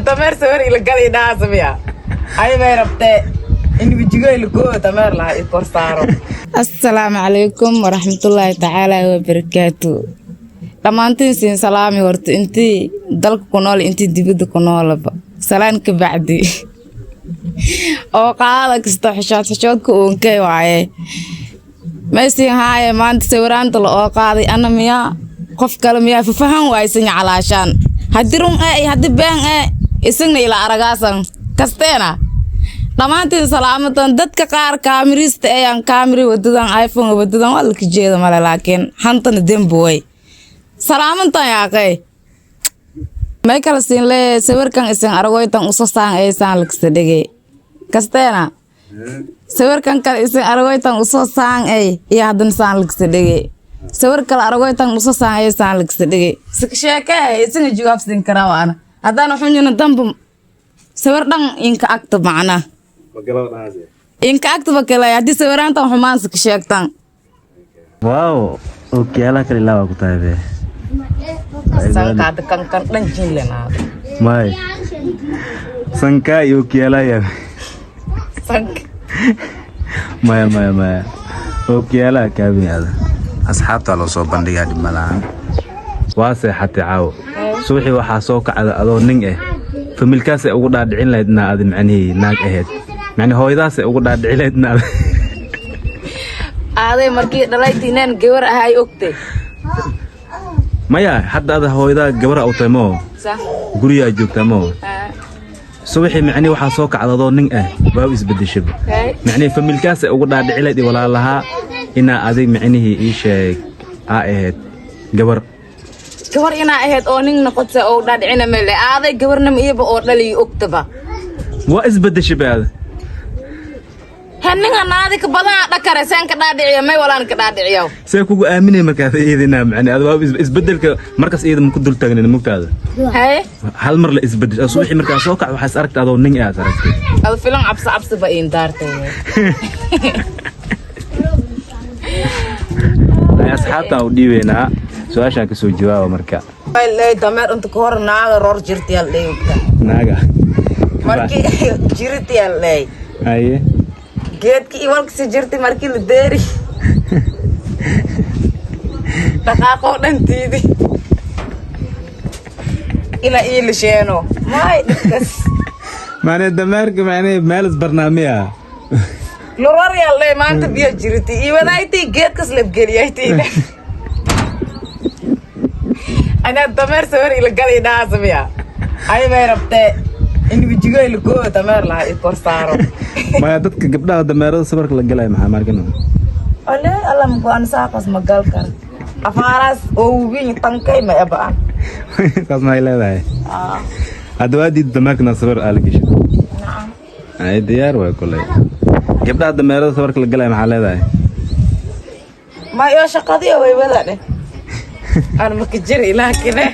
Dameer sawir ila gali dhaasamiya ay bay rabtee in wejigo ilkoo dameer laha i kor saaro. Assalaamu calaykum waraxmatullaahi tacaala wabarakaatu. Dhammaantiin siin salaami horta, intii dalka ku nool, intii dibadda ku noolaba. Salaan ka bacdi oo qaada kasta xishood xishoodka uunkay waaye maysin haaye. Maanta sawiraanta la oo qaaday ana miyaa, qof kale miyaa? Fafahan waaysan calaashaan haddii run ee iyo haddii been ee isagna ila aragaasan kasteena. Dhammaantiin salaamadan. Dadka qaar kaamiriista ayaan kaamiri wadadan, iPhone wadadan waa laka jeeda male, laakiin hantana dembi way salaamantan yaaqay may kala siin lee. Sawirkan isin aragoytan uso saan eysaan lakasta dhigay kasteena. Sawirkan kale isin aragoytan uso saan ey iyo haddana saan lakasta dhigay. Sawir kale aragoytan uso saan ey saan lakasta dhigay. Sika sheekee isina jawaab siin karaa waana haddana xunyuna damba sawir dhan inka agta macna inka agtaba kale haddii sawiraantan xumaan sika sheegtan. Wow, ookiyaalaha kale ilaa waa ku tahay be. Sankaada kan kan dhan jinlenaada. May, sankaa iyo ookiyaalaha yaa. Sanka. Maya, maya, maya, ookiyaalaha kaabiyaada asxaabtaa loo soo bandhigaa, dhib ma lahan. Waa seexatay caawo, subaxii waxaa soo kacda adoo nin ah. Familkaasay ugu dhaadhicin lahayd inaa adi macnihii naag ahayd, macni hooyadaasay ugu dhaadhicin lahayd inaa Aaday markii dhalayta inaan gabar ahay ogtay. Maya, hadda ada hooyadaa gabara u tahay moo? Sax. Gurigaa joogtaa moo? Subaxii macnihii waxaa soo kacda adoo nin ah, waa isbedeshaba. Macnihii familkaasay ugu dhaadhici lahayd iyo walaalahaa inaa adig macnihii ii sheeg aa ahayd gabar. Gabar inaa ahayd oo nin noqotay oo dhaadhicina mele. Aaday gabarnima iyaba oo dhaliyo ogtaba. Waa isbedeshaba aada. He, ninga naadi ka badanaa dhakare seen ka dhaadhiciyo may walaan ka dhaadhiciyo. See kugu aaminay markaas iyada inaa macni ada waa isbedelka markaas iyada ma ku dul taagnin mugtaada? Haye. Hal mar la isbedesho, subaxii markaa soo kac waxaa is aragtay adoo nin ah is aragtay. Ada filan cabsi cabsi ba iin daartay. Ay, asxaabtaan u dhiibeynaa su-aashaan, kasoo jawaaba marka. Ley dameer inta ka hor naaga roor jirtiyaal dhey ogta. Naaga. Markii jirtiyaal dhey. Haye. Geedki iwalkasi jirti markii la deeri dhaqaaqoo dhan tiidi ila ii lisheeno maay dhibkas. Macnee dameerka macnee meel isbarnaamiya. Lororyaal dhey maanta biyo jirti iwadaaytii geedkas labgeliyaytii anaa dameer sawir ila gali dhaasamiya ay bay rabtee in wejigo ilkoo dameer laha i kor saaro. Maya, dadka gabdhaha dameerada sawirka la galaya maxaa markan? Ole alla mago'an saaqas ma gal kar afaaraas oo wubin tankay ma eba'an. Saas maxay leedahay? Hadda waa diida dameerka inaad sawir aa la gesho. Nacam. Ay, diyaar waay. Koley gabdhaha dameerada sawirka la galaya maxaa leedahay? Ma iyo shaqadiyo way wada dheh aan maka jiri laakine.